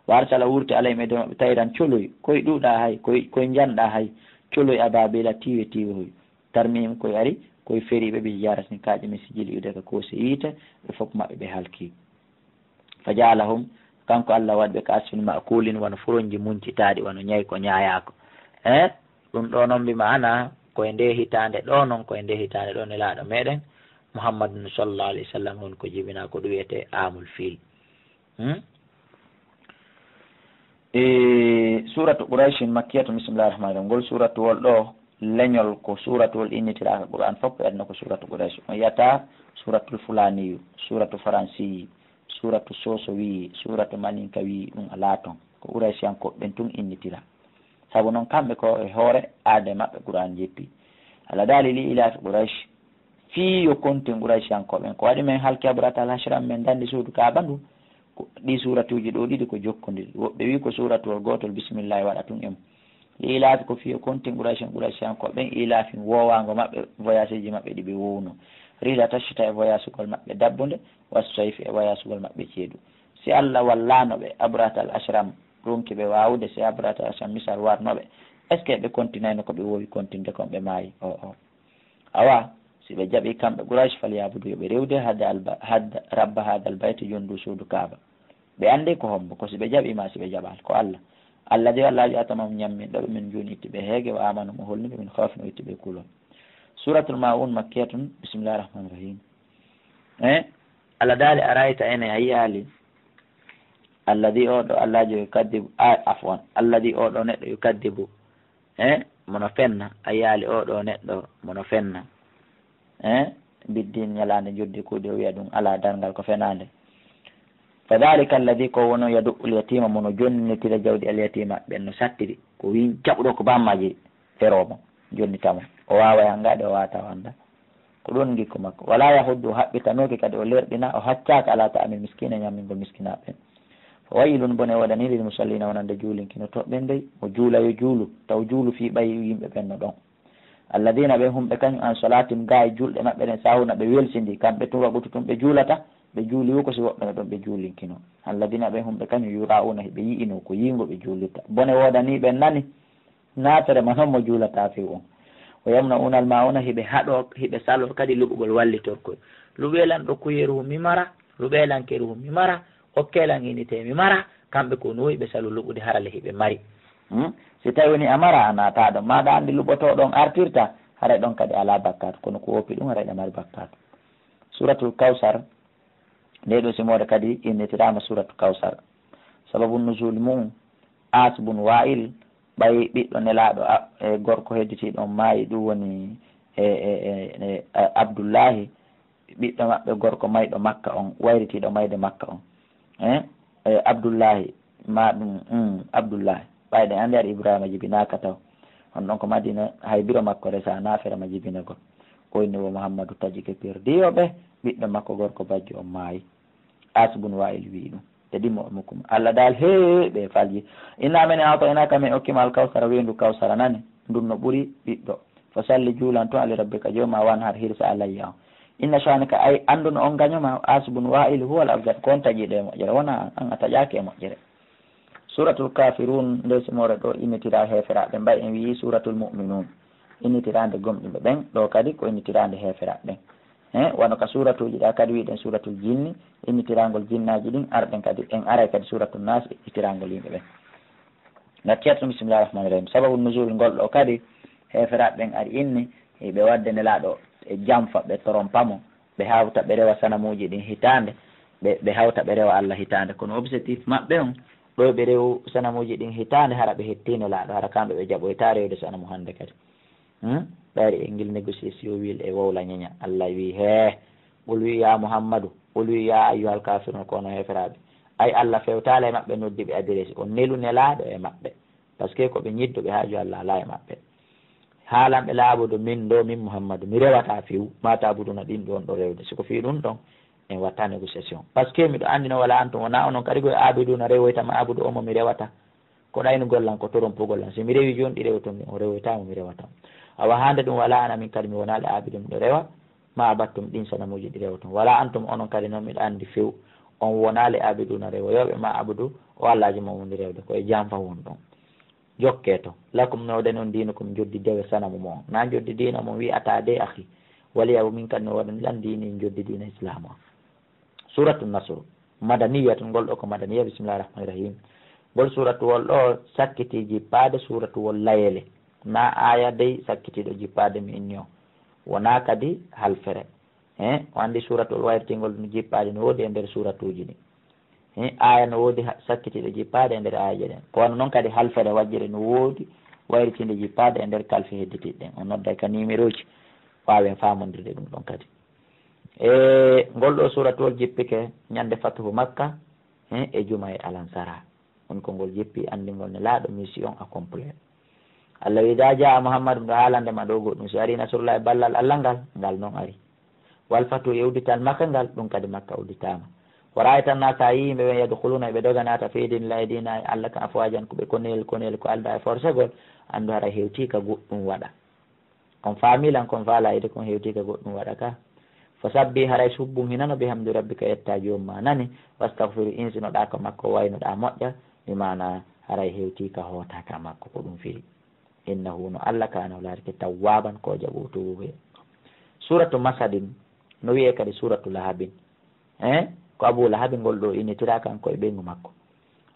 Wa arsala, wurti, alayhim, e dow maɓɓe, tayran, coloy, koy ɗuuɗaa hay, koy, koy njanɗaa hay, coloy, abaabiila, tiiwe tiiwohoy, tarmiihim, koy ari, koy feriiɓe, bi hijaaratin, kaaƴe min sijjiil, iwde ka koose yiite, ɓe fof maɓɓe ɓe halki. Fa ja'alahum, kanko Allah waɗi ɓe ka asfin ma'kuulin, wano furonji muncitaaɗi, wano ñaay ko ñaayaako. Eh? Ɗum ɗo noon mbi maana ko e nde hitaande ɗo noon, ko e nde hitaande ɗo Nelaaɗo meɗen Muhammadun sallallahu alayhi wa sallam on ko jibinaa ko ɗum wiyetee aamul fiil. Hmm? E suuratu Qurayshin makkiyatun, bismillahir rahmanir rahim. Ngol suuratuwol ɗo, leñol ko suuratuwol innitiraaka Qur'aan fof, ko aduna ko suuratu Quraysh. On yiyata suuratul fulaaniyu, suuratu faransiyi, suuratu soso wiyi, suuratu maninka wiyi, ɗum alaa toon. Ko Qurayshiyankooɓe ɓen tun innitira. Sabu noon kamɓe ko e hoore aade maɓɓe Qur'aan jippi. Allah daali li ilaafi Quraysh, fii yo kontin Qurayshiyankooɓe ɓen. Ko waɗi men halki Abrahatal Ashram, men danndi suudu Kaaba ndu? Ko ɗii suuratuuji ɗo ɗiɗi ko jokkondiri. Woɓɓe wiyi ko suuratuwol gootol, bismillaahi waɗa tun e mum. Li ilaafi ko fii yo kontin Qurayshin, Qurayshiyankooɓe ɓen, ilaafihim woowaango maɓɓe, voyageeji maɓɓe ɗi ɓe woowno. Rihlata shita, e voyasugol maɓɓe dabbunde, wa sayfi, e voyasugol maɓɓe ceeɗu. Si Allah wallaano ɓe, Abrahatal Ashram ronki ɓe waawude, si Abrahatal Ashram misal warno ɓe, est-ce que ɓe kontinayno ko ɓe woowi kontinde kon, ɓe maayi? O, o. Awa, si ɓe jaɓi kamɓe Quraysh, falyabudu, yo ɓe rewde, hadda alba-, hadda rabba hadal bayti, jonndu suudu Kaaba. Ɓe anndi ko hombo, ko si ɓe jaɓi maa si ɓe jaɓaali, ko Allah. Alladi, Allah jo atamahum ñamminɗo ɓe, min juu'in itti ɓe heege, wa amanahum o holni ɓe, min khawfin o itti ɓe kulol. Suuratul Maa'uun makkiyatun, bismillahir rahmanir rahim. Eh? Allah daali, arayta, ene a yiyaali, alladi, o ɗo Allah jo yukaddibu, a, afwan, alladi, o ɗo neɗɗo, yukaddibu, eh, mono fenna, a yiyaali o ɗo neɗɗo mono fenna. Eh, biddin ñalaande njoddi kuuɗe, o wiya ɗum alaa darngal, ko fenaande. Fa dhalika alladi, ko wono, yadu'ul yatiima, mono jonnitira jawdi al yatiima, ɓen no sattiri, ko win jaɓuɗo ko bammaji, feroo mo, jonnita mo. O waaway hangaade, o waata o annda. Ko ɗum ngikku makko. Wala yahuddu, o haɓɓitanooki kadi, o lerɗina, o haccaaka ala ta'amil miskiina, ñaamingol miskinaaɓe ɓen. Fa waylun, bone woodanii, lil musalliina, wonande juulinkinotooɓe ɓen dey. Mo juula yo juulu, taw juulu fii ɓay yimɓe ɓen no ɗon. Alladiina, ɓe humɓe kañum, an salaatim, gaa e julɗe maɓɓe ɗen, saahuna, ɓe welsindii, kamɓe tun waqutu tun ɓe juulata, ɓe juuli wo ko si woɓɓe no ɗon ɓe juulinkinoo. Alladiina, ɓe humɓe kañum, yuraa'uuna, hiɓe yi'inoo ko yiingo ɓe juulitta. Bone woodanii ɓen nani, naafere ma non mo juulataa few on. Wa yamna'uuna al maa'uuna, hiɓe haɗoo, hiɓe saloo kadi luɓugol wallitorkoy. Luɓee lan ɗo kuyeru mi mara, luɓee lan keru mi mara, okkee lan inite mi mara, kamɓe ko no hiɓe salu luɓude harale hiɓe mari. Hmm? Si tawi woni a mara a naataaɗo, ma ɗa anndi luɓotooɗo on artirta, haray ɗon kadi alaa bakkaatu, kono ko woppi ɗum haray ɗa mari bakkaatu. Suuratul Kawsar, ndee ɗoo simoore kadi innitiraama Suuratul Kawsar. Sababu nuzuul mum, Aas bun Waa'il, ɓay ɓiɗɗo Nelaaɗo a-, e gorko hedditiiɗo on maayi, ɗum woni e, e, e, e, a-, Abdullaahi, ɓiɗɗo maɓɓe gorko mayɗo Makka on, wayritiiɗo mayde Makka on. Eh, eh, Abdullaahi, ma ɗum, mm, Abdullaahi. Ɓayde anndi ari Ibraahiima jibinaaka taw. On ɗon ko Madiina, hay biro makko resaa naafere ma jibinagol. O inni wo Muhammadu taƴike perdiiɗo ɓe, ɓiɗɗo makko gorko bajjo on maayi. Aas bun Waa'il wi'i ɗum. Ɓe ɗimmo e mukkum. Allah daal, hee, ɓe falji. Inna min a'taynaaka, min okkima al-kawsara, weendu Kawsara nani. Ndun no ɓuri ɓiɗɗo. Fa salli, juulan ton, li rabbika, jooma, wanhar, hirsa, alayya on. Inna shani'aka, ay, annduno on gaño ma, Aas bun Waa'il, huwal abtar, ko on taƴiiɗo e moƴƴere, wonaa an, an a taƴaaki e moƴƴere. Suuratul Kaafiruun, nde simoore ɗo innitiraa heeferaaɓe, mbay en wi'i Suuratul Mu'minuun, innitiraande gomɗinɓe ɓen, ɗo kadi ko innitiraande heeferaaɓe ɓen. He, wano ka suuratuuji ɗa kadi wi'ɗen Suuratul Jinni, innitiraangol jinnaaji ɗin, arɗen kadi, en aray kadi Suuratul Naas, innitiraangol yimɓe ɓen. Ngattirat ɗum, bismillahir rahmanir rahim. Sababu nuzul ngol ɗo kadi, heeferaaɓe ɓen ari inni, hiɓe waɗde Nelaaɗo e janfa, ɓe torompa mo, ɓe hawta ɓe rewa sanamuuji ɗin hitaande, ɓe, ɓe hawta ɓe rewa Allah hitaande. Kono objectif maɓɓe on, ɗo ɓe rewu sanamuuji ɗin hitaande, hara ɓe hetti Nelaaɗo, hara kamɓe ɓe jaɓoyta rewde sanamu hannde kadi. Hmm? Ɓayri e ngil négociation wil e wowla ñeña. Allah wi, hee, qul wi ya Muhammadu, qul wi ya ayyuhal kafirun, ko onon heeferaaɓe. Ay Allah fewtaala e maɓɓe noddi ɓe adresse, o nelu Nelaaɗo e maɓɓe. Parce que ko ɓe ñidduɓe, haaju Allah alaa e maɓɓe. Haalan ɓe laaɓudu min ɗo, min Muhammadu, mi rewataa few, ma taabuduna ɗin ɗon ɗo rewde. Si ko fii ɗum ɗon, en watta négociation. Parce que miɗo anndi no wala antum, wonaa onon kadi ko e aabiduuna rewoyta ma aabudu on mo mi rewata. Ko ɗaynugol lan, ko torompugol lan. Si mi rewi jooni, ɗi rewoton mi, on rewoytaama, mi rewata on. Awa hannde ɗum, wala ana, min kadi mi wonaali, aabidun, miɗo rewa, ma abattum, ɗin sanamuuji ɗi rewoton. Wala antum, onon kadi non, miɗo anndi few, on wonaali, aabiduna, rewoyooɓe, ma abudu, o allaaji mon woni rewde, ko e janfa won ɗon. Jokkee to. Lakum, no woodani on, diinukum, njoddi dewe sanamu mo on. Na njoddi diina mo wi'ataa de, akhi. Waliya, min kadi no woodani lan diini, njoddi diina Islaam on. Suratu Nasr, madaniyatun, ngol ɗo ko madaniya, bismillahir rahmanir rahim. Ngol suratuwol ɗo sakkiti jippaade suratuwol layele. Na aya dey sakkitiiɗo jippaade mi inni on. Wonaa kadi halfere. Eh, o anndi suratuwol wayritingol ɗum jippaade no woodi e nder suratuuji ɗin. Eh, aya no woodi ha-, sakkitiiɗo jippaade e nder ayaje ɗen. Ko wano non kadi halfere wajjere no woodi wayritinde jippaade e nder kalfi hedditiiɗe ɗen. On nodday ka nimerooji, waawen faamondirde ɗum ɗon kadi. E ngol ɗo suratuwol jippike ñande fatuhu Makka, eh, e juma e alansara. On ko ngol jippi anndingol Nelaaɗo mission accomplie. Allah wi, "Idaa jaa Muhammadu", ɗo haalande ma ɗo goɗɗum, si ari nasrullahi, ballal Allah ngal, ngal non ari. Wal fatu, e uddital Makka ngal, ɗum kadi Makka udditaama. Wa ra'aytan naasa, a yii yimɓe ɓen, yadkhuluna, ɓe doga naata, fi dinillahi, diina Allah kan, afwajan, ko ɓe konel konel, ko alda e forsegol, anndu hara hewti ka goɗɗum waɗa. On faami lan, kon faalaayde kon hewti ka goɗɗum waɗa ka. Fasabbih, haray subbun hinano, bihamdi rabbika, yetta joom ma nani, wastaghfiru, insinoɗaa ka makko, waynoɗaa moƴƴa, bi maana haray hewti ka hoota ka makko, ko ɗum firi. Innahu, no Allah kaana, o laarike tawwaaban, ko jaɓoowo tuubuye. Suratu Masadin, no wi'e kadi suratu Lahabin. Eh? Ko Abu Lahabi ngol ɗo innitiraa kanko e ɓeyngu makko.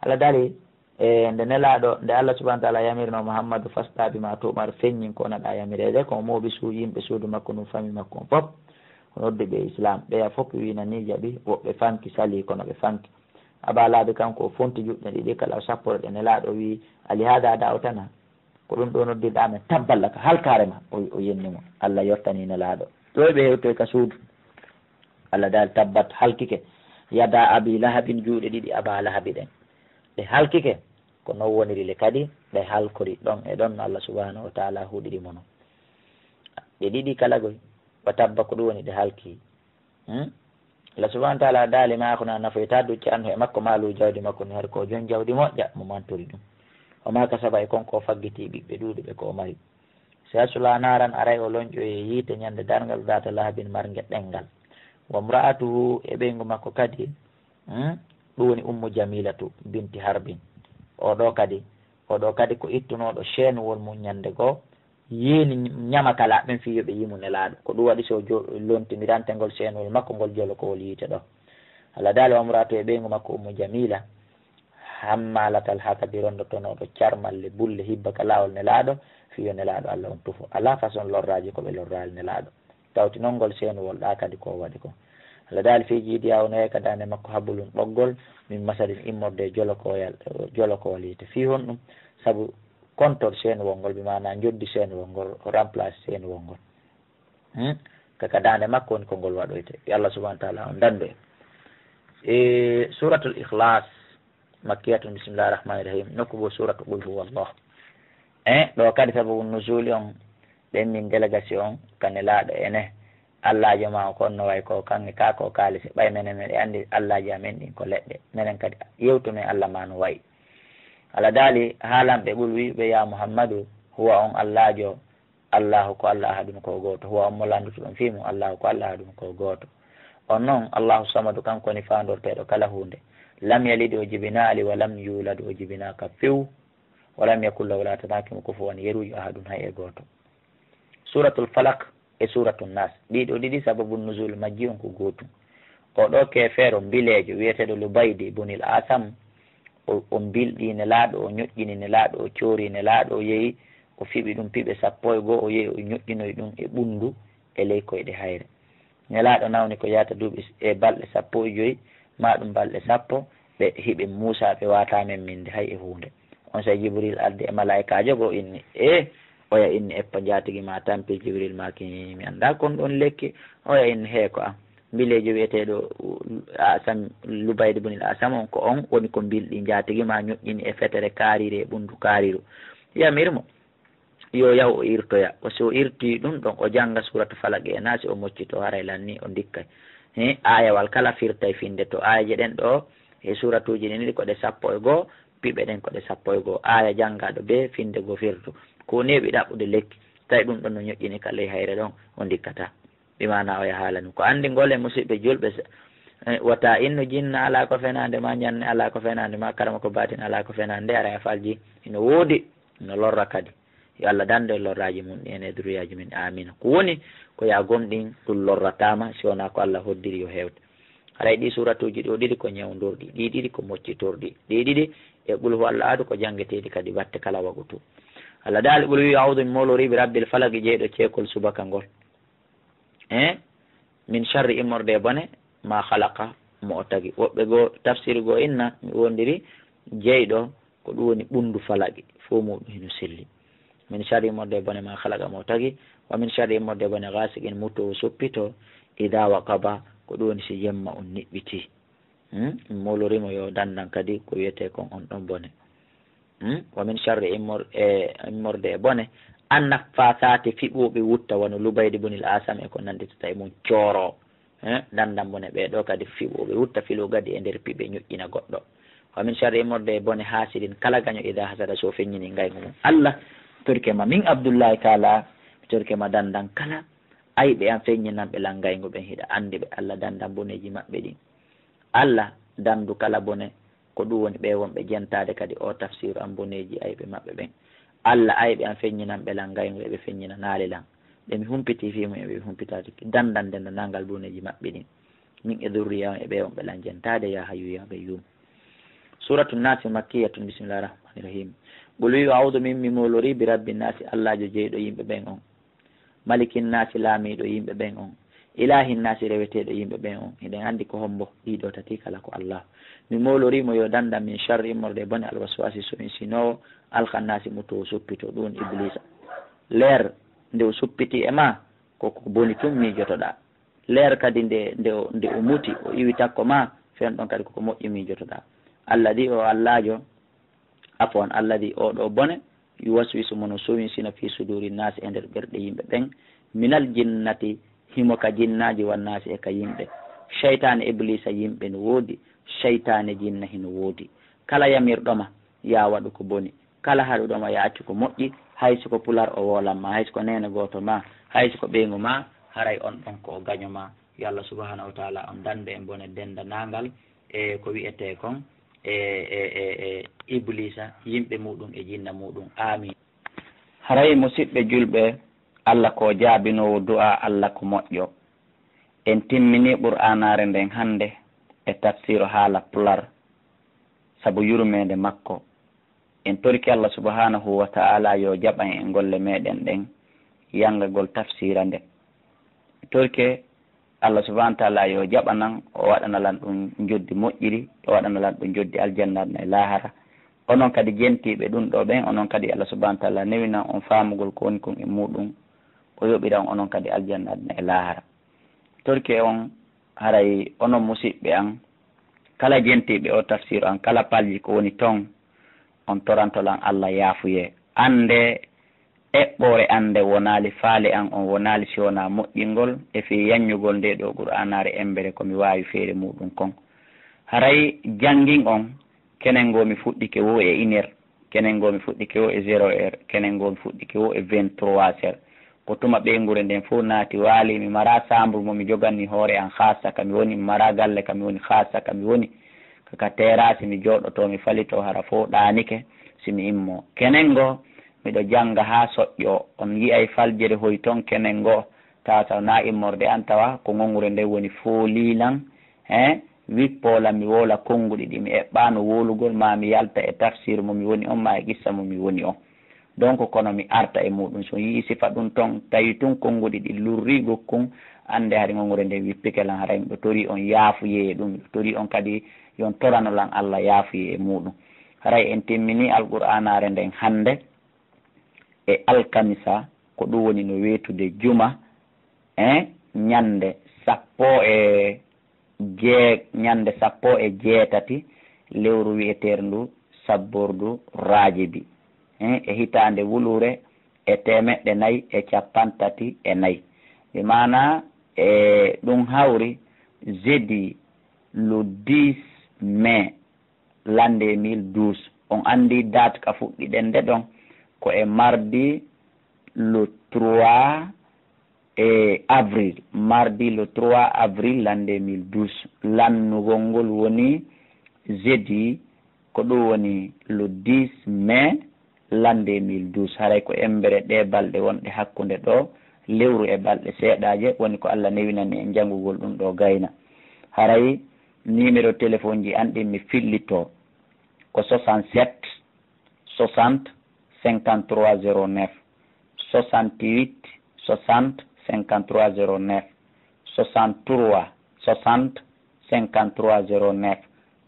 Allah daali, e nde Nelaaɗo, nde Allah subhanahu wa ta'ala yamirno Muhammadu, "Fasda' bima tu'mar", feññin ko wonanɗaa yamireede, ko mooɓi su-, yimɓe suudu makko ndun, fami makko on fof. O noddi ɓe Islam, ɓeya fof wi nanii jaɓi, woɓɓe fanki, salii, kono ɓe fanki. Aba Lahabi kanko o fonti juuɗe ɗiɗi, kala o sapporeɗe Nelaaɗo wi, "Alihada da'awtana?" Ko ɗum ɗo noddirɗaa men, "Tabbat laka", halkaare ma, o, o yenni mo. Allah yottani Nelaaɗo. Ɗo ɓe hewtoy ka suudu. Allah daali, "Tabbat", halkike, "yada abi lahabin", juuɗe ɗiɗi Aba Lahabi ɗen. Ɗe halkike, ko non woniri le kadi, ɗe halkori ɗon e ɗon no Allah subhanahu wa ta'ala huɗiri mo non. Ɗe ɗiɗi kala goy, wa tabba, ko ɗum woni ɗe halki. Hmm? Allah subhanahu wa ta'ala daali, "Ma aghna", nafoyta ducca, "anhu", e makko, "maluhu", jawdi makko ndin, hari ko jon jawdi moƴƴa, mo mantiri ɗum. "Wa ma kasaba", e kon ko faggiti ɓiɓɓe ɗuuɗuɓe ko o mari. "Sayasla naran", aray o lonƴoye yiite ñande darngal, "data lahabin", marnge ɗengal. "Wa mra'atuhu", e ɓeyngu makko kadi, hmm? Ɗum woni Ummu Jamilatu binti Harbin. O ɗo kadi, o ɗo kadi ko ittunooɗo seenuwol mum ñande goo, yeeni ñamakalaaɓe ɓen fii yo ɓe yimu Nelaaɗo. Ko ɗum waɗi so jo-, lontindirante ngol seenuwol makko ngol jolokowol yiite ɗo. Allah daali, "Wa mra'atu", e ɓeyngu makko Ummu Jamila, "hammalatal hatabi", rondotonooɗo carmalle, bulle, hibba ka laawol Nelaaɗo, fii yo Nelaaɗo Allah on tufo. Alaa façon lorraaji ko ɓe lorraali Nelaaɗo. Tawti non ngol seenuwol ɗa kadi ko o waɗi kon. Allah daali, "Fii jiidihaa, o nayi ka daande makko, hablun, ɓoggol, min masadin, immorde e jolokoyal, jolokowal yiite." Fii honɗum? Sabu kontor seenuwol ngol, bi maana njoddi seenuwol ngol, o remplace seenuwol ngol. Hmm? Ka, ka daande makko woni ko ngol waɗoyte. Yo Allah subhanahu wa ta'ala on dandu en. E Suratul Ikhlas, makkiyatun, bismillahir rahmanir rahim, nokku goo suratu Qul huwallah. E ɗo kadi sababu nuzuli on, ɓen min délégation on ka Nelaaɗo ene. Allaajo ma on kon no way ko kanŋe ka ko kaalisi, ɓay menen meɗen anndi allaaji amen ɗin ko leɗɗe. Menen kadi yewtuno e Allah ma no wayi. Allah daali haalanɓe, "Qul", wi'uɓe, "Ya Muhammadu, huwa", on Allaajo, "Allahu", ko Allah ahadun, ko gooto. "Huwa", on mo landutuɗon fii mum, "Allahu", ko Allah ahadun, ko gooto. On non, "Allahu samadu", kanko woni faandorteeɗo kala huunde. "Lam yalid", o jibinaali, "wa lam yuulad", o jibinaaka few. "Wa lam yakun lahu", laatanaaki mo, "kufuwan", yeruujo, "ahadun", hay e gooto. Suratul Falaq e Suratul Nas, ɗiɗo ɗiɗi sababu nuzul majji on ko gootum. O ɗo keefeero mbileejo wi'eteeɗo Lubaydi ibnil Asam, o, o mbilɗi Nelaaɗo, o ñoƴƴini Nelaaɗo, o coori Nelaaɗo, o yehi, o fiɓi ɗum piɓe sappo e goo, o yehi, o ñoƴƴinoyi ɗum e ɓunndu e ley koyɗe hayre. Nelaaɗo nawni ko yaata duuɓi s-, e balɗe sappo e joy, maa ɗum balɗe sappo, ɓe hiɓe muusa, ɓe waata men minde hay e huunde. Onsay Jibril ardi e malaa'ikaajo goo, inni, "E, oya", inni, "eppa njaatigi maa tampi." Jibril maaki, "Mi anndaa kon ɗon lekki." Oya inni, "Hee, ko an." Mbileejo wi'eteeɗo, uh, Asam, Lubayd ibn al-Asam on, ko on woni ko mbilɗi njaatigi maa, ñoƴƴini e fetere kaariri e ɓunndu kaariru. Yamir mo yo yahu o irtoya. O, si o irtii ɗum ɗon, o jannga Suuratu Falaq e Naasi, o moccitoo, haray lannii o ndikkay. He, aayawal kala firtay finnde to. Aayeeje ɗen ɗoo e suuratuuji ɗin ɗi ko ɗe sappo e goo, Piɓe ɗen ko ɗe sappo e goo, aaya janngaaɗo bee finnde goo firtu. Ko neeɓi ɗaɓɓude lekki, tawi ɗum ɗon no ñoƴƴini ka ley hayre ɗon, o ndikkataa. Bi maanaa oya haalani. Ko anndi ngol e musiɓɓe julɓe, s-, eh, wata innu jinna alaa ko fenaande ma, ñanne alaa ko fenaande ma, karama ko baatin alaa ko fenaande, nde ara e falji, hino woodi, hino lorra kadi. Yo Allah dandu en lorraaji mum ɗin e duriyaaji men. Aamiina. Ko woni, ko yaa gomɗin, ɗum lorrataa ma, si wonaa ko Allah hoddiri yo heewte. Haray ɗii suuratuuji ɗoo ɗiɗi ko ñawndorɗi, ɗii ɗiɗi ko moccitorɗi, ɗii ɗiɗi e qul huwa Allahu ahad ko janngeteeɗi kadi batte kala wagutu. Allah daali qul huwa a'udhu, mi moolorii bi rabbil falaq, jeyɗo ceekol subaka ngol. Eh? Min sharri, immorde e bone, ma khalaqa, mo o tagi. Woɓɓe goo, tafsir goo inna, mi wondiri jeyɗo, ko ɗum woni ɓunndu falaqi, fof muɗum hino selli. Min sharri, immorde e bone, ma khalaqa, mo o tagi. Wa min sharri, immorde e bone, ghasiqin, muto o soppito, idha waqaba, ko ɗum woni si jemma on niɓɓiti. Hmm? Mi moolorii mo yo dandan kadi ko wiyetee kon on ɗon bone. Hmm? Wa min sharri, immor-, e, immorde e bone, annaffasaati, fiɓooɓe wutta, wano Lubaydi bunil Asam e ko nannditata e mum, cooro. Eh, dandan bone ɓee ɗoo kadi fiɓooɓe wutta, filoo gadi e nder piɓe, ñoƴƴina goɗɗo. Wa min sharri, immorde e bone, haasidin, kala gaño, idha hasada, so feññini ngayngu mum. Allah, mi torike ma, min Abdullahi Taala, mi torike ma dandan kala ayɓe an feññinanɓe lan ngayngu ɓen, hiɗa anndi ɓe, Allah, dandan boneeji maɓɓe ɗin. Allah, dandu kala bone, ko ɗum woni ɓee wonɓe jentaade kadi oo tafsiru an boneeji ayɓe maɓɓe ɓen. Allah, ayɓe an feññinanɓe lan ngayngu, eɓe feññinanaali lan. Ɓe mi humpitii fii mum, eɓe mi humpitaaki. Dandan denndanangal boneeji maɓɓe ɗin. Min e durriya on e ɓee wonɓe lan jentaade, yaa Hayyu yaa Qayyum. Suuratu Naasi makkiyatun, bismillahir rahmanir rahim. Qul wi'u a'udhu, min mi moolorii, bi rabbin naasi, Allaajo jeyɗo yimɓe ɓen on. Malikin naasi, laamiiɗo yimɓe ɓen on. Ilaahin naasi, reweteeɗo yimɓe ɓen on. Hiɗen anndi ko hombo, ɗii ɗoo tati kala ko Allah. Mi moolorii mo yo dandan min sharri, immorde e bone, alwaswaasi, sominsinoowo, alkhannaasi, muto o suppito, ɗum Ibliisa. Leer, nde o suppitii e maa, ko ko boni tun miijotoɗaa. Leer kadi nde, nde o, nde o muti, o iwi takko maa, fen ɗon kadi ko ko moƴƴi miijotoɗaa. Alladhi, o Allaajo, afwan, alladhi, oo ɗoo bone, yuwaswisu, mo no sowinsina, fii suduuri naasi, e nder ɓerɗe yimɓe ɓen, minal jinnati, himo ka jinnaaji, wan naasi, e ka yimɓe. Seytaane Ibliisa yimɓe no woodi, seytaane jinna hino woodi. Kala yamirɗo ma, yaa waɗu ko boni. Kala haɗuɗo ma, yaa accu ko moƴƴi. Hay si ko pular o woolan ma, hay si ko neene gooto ma, hay si ko ɓeyngu ma, haray on ɗon ko o gaño ma. Yo Allah subhanahu wa taala on dandu en bone denndanangal e ko wi'etee kon e, e, e, e Ibliisa, yimɓe muɗum e jinna muɗum. Aamiin. Haray, musiɓɓe julɓe, Allah ko jaabinoowo du'a, Allah ko moƴƴo. En timmini Qur'aanaare nden hannde e tafsiru haala pular, sabu yurmeende makko. En torike Allah subhanahu wa ta'ala yo jaɓan en golle meɗen ɗen, yanngagol tafsira nden. Torike Allah subhanahu wa ta'ala yo jaɓanan, o waɗana lan ɗum njoddi moƴƴiri, o waɗana lan ɗum njoddi aljanna aduna e laahara. Onon kadi jentiiɓe ɗum ɗo ɓen, onon kadi Allah subhanahu wa ta'ala newinan on faamugol ko woni kon e muɗum, o yoɓira on onon kadi aljanna aduna e laahara. Torike on, haray onon musiɓɓe an, kala jentiiɓe o tafsir an, kala palji ko woni ton, on toranto lan Allah yaafuye. Annde eɓɓoore an nde wonaali faale an, on wonaali si wonaa moƴƴingol e fii yanñugol nde ɗo Qur'aanaare embere ko mi waawi feere muɗum kon. Haray janngin on, kenen ngo mi fuɗɗike wo e une heure, kenen ngo mi fuɗɗike wo e zéro heure, kenen ngo mi fuɗɗike wo e vingt-trois heures. Ko tuma ɓeynguure nden fof naati waali, mi maraa saambur mo mi joganii hoore an haasa ka mi woni, mi maraa galle ka mi woni haasa ka mi woni. Ka, ka teeraasi mi jooɗotoo, mi falitoo hara fof ɗaanike, si mi immoo. Kenen ngo, miɗo jannga haa soƴƴoo. On yi'ay faljere hoy ton kenen ngo, tawa taw naa immorde an, tawa ko ŋoŋure nden woni foolii lan, he, wippoo lan, mi woola konnguɗi ɗi mi eɓɓaano woolugol, maa mi yalta e tafsir mo mi woni on, maa e qissa mo mi woni on. Donc, kono mi arta e muɗum. So yi'i sifa ɗum ton, tawi tun konnguɗi ɗi lurri gokkun, annde hari ŋoŋure nden wippike lan, haray miɗo torii on yaafuyee e ɗum, miɗo torii on kadi yon torano lan Allah yaafuyee e muɗum. Haray en timmini Alqur'aanaare nden hannde e alkamisa, ko ɗum woni no weetude juma, e ñannde sappo e jee-, ñannde sappo e jeetati lewru wi'eteendu sabbordu Raajibi, e, e hitaande wuluure e teemeɗɗe nayi e cappanɗe tati e nayi. Bi maanaa, e, ɗum hawri jeudi le dix mai, l'année mille douze. On anndi date ka fuɗɗiɗen nde ɗon, ko e mardi le trois e avril, mardi le trois avril l'an deux mille douze. Lannugol ngol woni jeudi, ko ɗum woni le dix mai l'an deux mille douze. Haray ko embere ɗee balɗe wonɗe hakkunde ɗoo lewru e balɗe seeɗaaje, woni ko Allah newinani en janngugol ɗum ɗoo gayna. Haray numéro téléphone ji an ɗin mi fillito ko soixante-sept soixante cinquante-trois zéro neuf, soixante-huit soixante cinquante-trois zéro neuf, soixante-trois soixante cinquante-trois zéro neuf,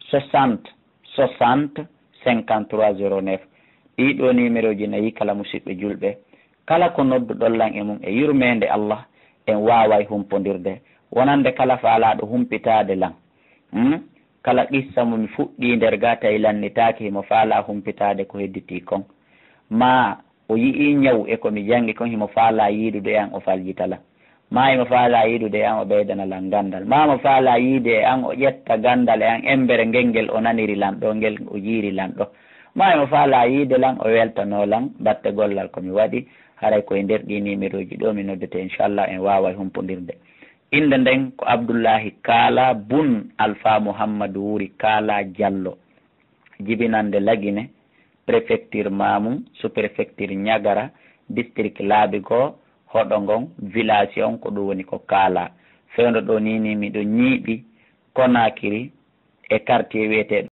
soixante soixante cinquante-trois zéro neuf. Ɗii ɗoo numéro ji nayi, kala musiɓɓe julɓe, kala ko nodduɗon lan e mum e yurmeende Allah, en waaway humpondirde. Wonande kala faalaaɗo humpitaade lan, hmm? Kala qissa mo mi fuɗɗii nder gaa tawi lannitaaki, himo faalaa humpitaade ko hedditii kon. Maa o yi'ii ñaw e ko mi janngi kon, himo faalaa yiidude e an o faljita lan. Maa himo faalaa yiidude e an o ɓeydana lan ganndal. Maa himo faalaa yiide e an o ƴetta ganndal e an embere ngel ngel o naniri lan ɗoo, ngel o jiiri lan ɗoo. Maa himo faalaa yiide lan o weltanoo lan batte gollal ko mi waɗi. Haray ko e nder ɗii numéro ji ɗoo mi noddete, inchallah en waaway humpondirde. Innde nden ko Abdullahi Kaala bun Alfa Muhammadu Wuri Kaala Jallo, jibinannde Lagine, préfecture Mamou, sous-préfecture Niagara, district laabi goo, hoɗo ngon, village on ko ɗum woni ko Kaala. Fewndo ɗoo nii, nii miɗo ñiiɓi Conakry e quartier wiyeteeɗo